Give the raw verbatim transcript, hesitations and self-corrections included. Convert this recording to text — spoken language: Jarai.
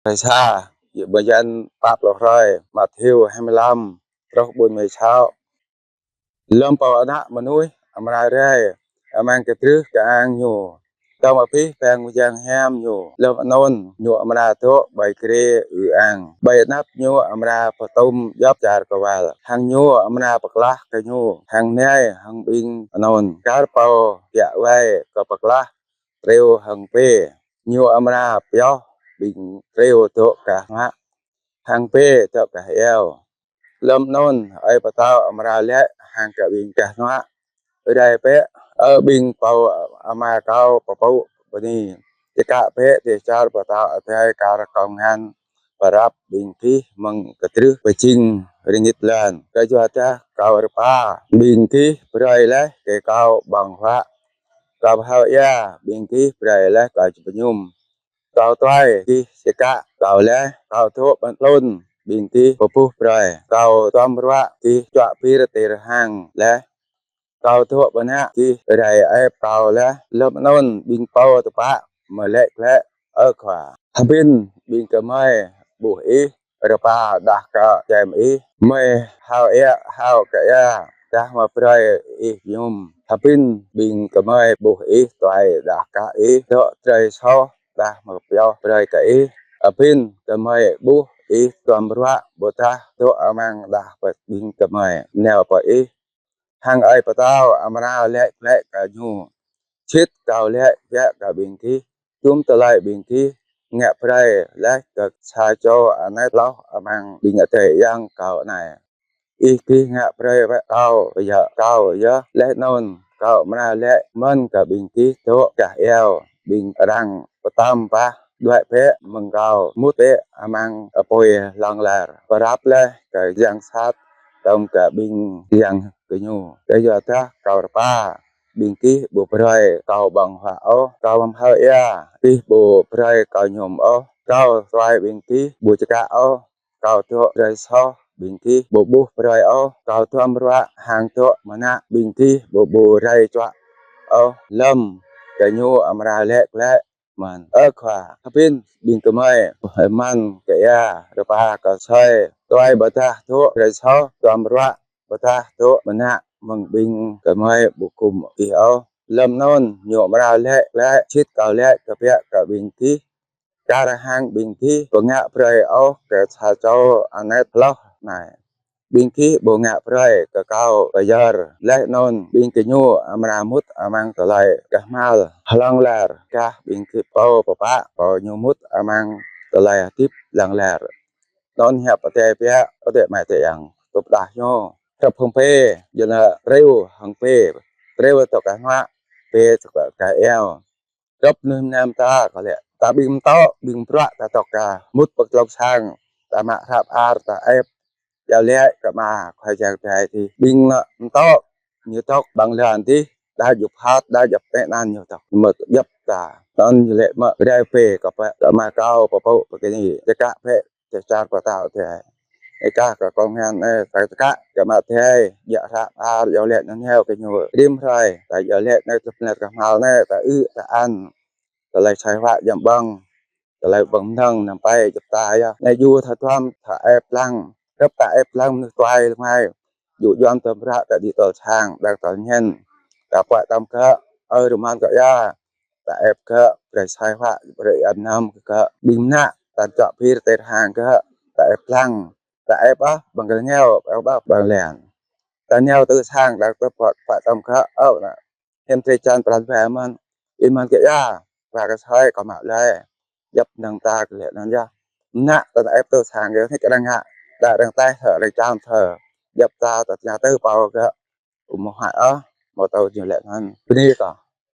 Hrơi sa, bơyan pă pluh hrơi, Matthêô hai mươi lăm, truh ƀuôn mơi čhao. Lơm Pô Ană Mơnuih amra rai amăng kơtrưh kơang Ñu, tơm abih bang mơyang hiam Ñu, lơm anŭn Ñu amra dŏ ƀơi grê ư-ang. Ƀơi anăp Ñu amra pơtŭm djŏp čar kơwăl, hăng Ñu amra pơklah kơ gơñu hăng nai hăng ƀing anŭn kar pô kiă wai kơ pơklah triu hăng bê. Ñu amra pioh ƀing triu dŏ gah hnuă, hăng bê dŏ gah iâo. Lơm anŭn Ơi Pơtao amra laĭ hăng kơ ƀing gah hnuă: Rai bĕ, ơ ƀing pô Ama Kâo pơpŭ bơni. Čơkă bĕ dêh čar pơtao adai kar kông ngăn pơrăp ƀing gih mơ̆ng kơtrưh pơjing rơngit blan. Kơyuadah Kâo rơpa ƀing gih brơi laih kơ Kâo ƀơ̆ng huă. Kâo pơhaơ ia ƀing gih brơi laih kơ či pơñum. Kâo tuai gih čơkă Kâo laih. Kâo dŏ ƀơi tlôn ƀing gih pơbuh brơi. Kâo duăm ruă gih čuă pir tơr hăng laih. Kâo dŏ ƀơi anăp gih rai aep Kâo laih. Lơm anŭn ƀing pô tơpă mơ̆ laĭ glaĭ: Ơ Khua, hơbĭn ƀing gơmơi ƀuh Ih, rơpa đah kơ čem Ih? Mơi hao ia hao kơ ia, dah mơ̆ brơi Ih pơñum? Hơbĭn ƀing gơmơi ƀuh Ih tuai đah kơ Ih, dŏ drơi soh, dah mơ̆ pioh brơi kơ Ih? Hơbĭn gơmơi ƀuh Ih duăm ruă ƀôdah dŏ amăng đah ƀing gơmơi nao pơ Ih? Hăng Ơi Pơtao amra laĭ glaĭ kơ gơñu: Sĭt Kâo laĭ biă kơ ƀing gih, jum tơlơi ƀing gih ngă brơi laih kơ sa čô anet hloh amăng ƀing adơi ayŏng Kâo anai, ih gih ngă brơi bĕ Kâo pơyơr Kâo yơh. Laih anŭn Kâo amra laĭ mơ̆n kơ ƀing gih dŏ gah iâo: Ƀing arăng pơtăm bah, đuaĭ bĕ mơ̆ng Kâo, mŭt bĕ amăng apui hlŏng lar, pơrăp laih kơ yang sat tơm kơ ƀing yang gơñu. Kơyuadah Kâo rơpa ƀing gih ƀu brơi Kâo ƀơ̆ng huă ôh. Kâo pơhaơ ia, gih ƀu brơi Kâo pơñum ôh. Kâo tuai ƀing gih ƀu čơkă ôh. Kâo dŏ drơi soh, ƀing gih ƀu ƀuh brơi ôh. Kâo duăm ruă hăng dŏ mơnă, ƀing gih ƀu ƀu rai čuă ôh. Lơm gơñu amra laĭ glaĭ mơ̆n: Ơ Khua, hơbĭn ƀing gơmơi pơhơmăn kơ ia, rơpa kơ soi, tuai ƀôdah dŏ drơi soh, duăm ruă ƀôdah dŏ mơnă mơ̆ng ƀing gơmơi ƀu gum Ih ôh? Lơm anŭn Ñu amra laĭ glaĭ: Sĭt Kâo laĭ kơ biă kơ ƀing gih, kar hăng ƀing gih ƀu ngă brơi ôh kơ sa čô anet hloh anai, ƀing gih ƀu ngă brơi kơ Kâo pơyơr. Laih anŭn ƀing gơñu amra mŭt amăng tơlơi kơhma̱l hlŏng lar, gah ƀing gih pô pơpă, pô ñu mŭt amăng tơlơi hơdip hlŏng lar. Anŭn hiăp Adai biă. Ơ adơi amai adơi ayŏng, tơdah ñu hrŏp hăng bê, yua anŭn triu hăng bê, triu dŏ gah hnuă, bê dŏ gah iâo. Hrŏp mơnuih mơnam ta kơ lĕ, ta ƀing mơtŏ, ƀing bruă ta dŏ gah, mŭt pơ tlŏng sang, ta mă hră ar, ta ĕp iâu laĭ kơ Ama Khua Yang Adai dih. Ƀing mơtŏ ñu dŏ ƀăng lan dih, đa djŏp phat, đa djŏp tĕ nan ñu dŏ, mơ̆ djŏp ta. Anŭn ñu laĭ mơ̆ rai bê kơ pă, kơ Ama Kâo pơpŭ pơkơñi, čơkă bĕ dêh čar pơtao Adai. Ih kah kơ kông ngăn, ơ, ta čơkă kơ Ama Adai, djă hră ar, iâu laĭ anŭn nao kơ ñu rĭm hrơi, ta iâu laĭ anŭn tơlơi kơhma̱l anŭn, ta ư, ta ăn, tơlơi sai huă jăm ƀơ̆ng, tơlơi ƀơ̆ng mơnơ̆ng năm pai djŏp ta yơh. Anai yua tha duăm, tha ĕp lăng, hrŏp ta ĕp lăng mơnuih tuai lơmai, yua duăm tơm ră ta đĭ tơl sang, đang tơl ñen, ta puă tơm gơ̆, ơ rơmang gơ̆ ia, ta ĕp gơ̆, brơi sai huă, brơi ăn năm gơ̆. Ƀing mơnă, ta čuă pir tơr hăng gơ̆, ta ĕp lăng, ta ĕp ah ƀăng kơl ngeo, ĕp ah ƀăng lan. Ta nao tơ sang, đang tơ puă, puă tơm gơ̆, ơ anŭn hiam trê čan pran ba mơ̆n, ih mơ̆n kơ ia, ba kơ soi kơ mă lĕ, djŏp năng ta kơ lĕ anŭn yơh. Mơnă ta ĕp tơ sang yơh, hĭ kơ đang ngă, đa đang taih thơ, đang čam thơ, djŏp ta, ta tơña tơ pô gơ̆, ƀu mơ̆ huă ôh, mơ̆ tơl ñu laĭ anŭn. Bơni kơ